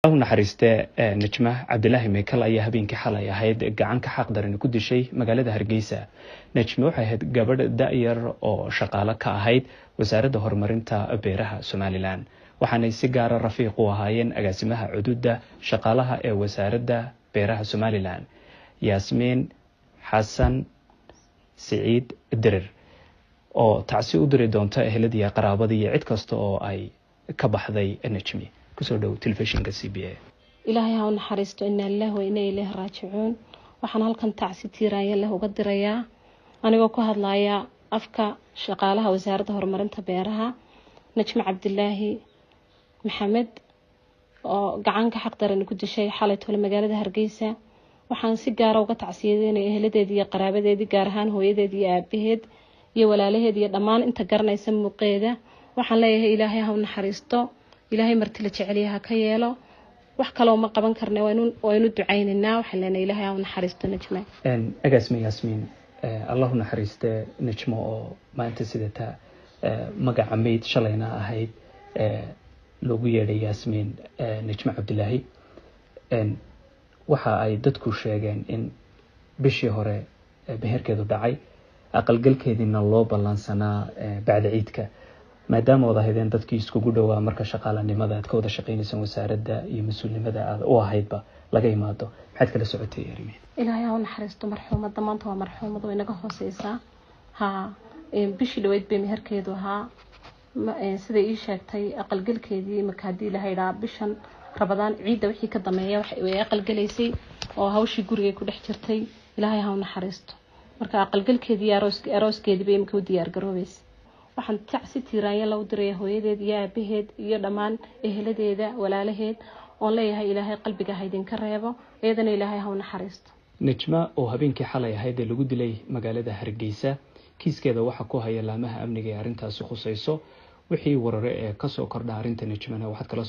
U naxariiste Najma Cabdilaahi Michael ayaa habeenkii xalay ahayd gacan ka xaq daran ku dishay magaalada Hargeysa. Najma waxay ahayd gabadh da-yar oo shaqaale ka ahayd Wasaaradda Horumarinta Beeraha Somalilan, waxaanay si gaara rafiiq u ahaayeen agaasimaha cududa shaqaalaha ee Wasaaradda Beeraha Somalilan, Yaasmiin Xasan Siciid Dirir, oo tacsi u diri doonta eheladiiyo qaraabadii iyo cid kasta oo ay ka baxday Najmi. Kusoo dhow telefishinka CBA. Ilaahay ha u naxariisto. Inaa lilah wa inaa ilaahi raajicuun. Waxaan halkan tacsi tiiraanya leh uga dirayaa, anigoo ku hadlaya afka shaqaalaha Wasaaradda Horumarinta Beeraha, Najmi Cabdilaahi Maxamed oo gacanka xaq daran ku dishay xalay tole magaalada Hargeysa. Waxaan si gaara uga tacsiyadeynaya eheladeedii iyo qaraabadeedii, gaar ahaan hooyadeed iyo aabaheed iyo walaalaheed iyo dhammaan inta garanaysa muuqeeda. Waxaan leeyahay, Ilaahay ha u naxariisto, Ilaahay marti la jecelyaha ha ka yeelo. Wax kaloo ma qaban karna, waynu ducaynaynaa. Waxaan leenahay, Ilaahay ha u naxariisto Najma. Agaasime Yaasmiin, Allahu naxariiste Najmo oo maanta sidata magaca mayd shalayna ahayd loogu yeedhay Yaasmiin Najmo Cabdilaahi, waxa ay dadku sheegeen in bishii hore meherkeedu dhacay, aqalgalkeediina loo ballansanaa bacda ciidka. Maadaama wada ahaydeen dadkii iskugu dhowaa marka shaqaalanimada aad ka wada shaqeynaysaan wasaaradda iyo mas-uulnimada aad u ahaydba laga imaado, maxaad kala socotay arrimaheed? Ilaahay ha u naxariisto marxuumadda. Maanta waa marxuumad, way naga hooseysaa. Ha, bishii dhaweyd bay meherkeedu ahaa. Siday ii sheegtay, aqalgalkeedii marka haddii la haydhaa bishan Rabadaan ciidda wixii ka dambeeya way aqalgalaysay oo hawshii gurigay ku dhex jirtay. Ilaahay ha u naxariisto. Marka aqalgalkeedii, arooskeedii bay imika u diyaar garoobaysa. Waxaan tacsi tiiraanya loo diraya hooyadeed iyo aabaheed iyo dhammaan eheladeeda, walaalaheed, oon leeyahay, Ilaahay qalbiga ha idinka reebo, iyadana Ilaahay ha u naxariisto. Najma oo habeenkii xalay ahayd ee lagu dilay magaalada Hargeysa, kiiskeeda waxaa ku haya laamaha amniga ee arrintaasi khusayso. Wixii warare ee kasoo kordha arrinta Najmana waxaad kala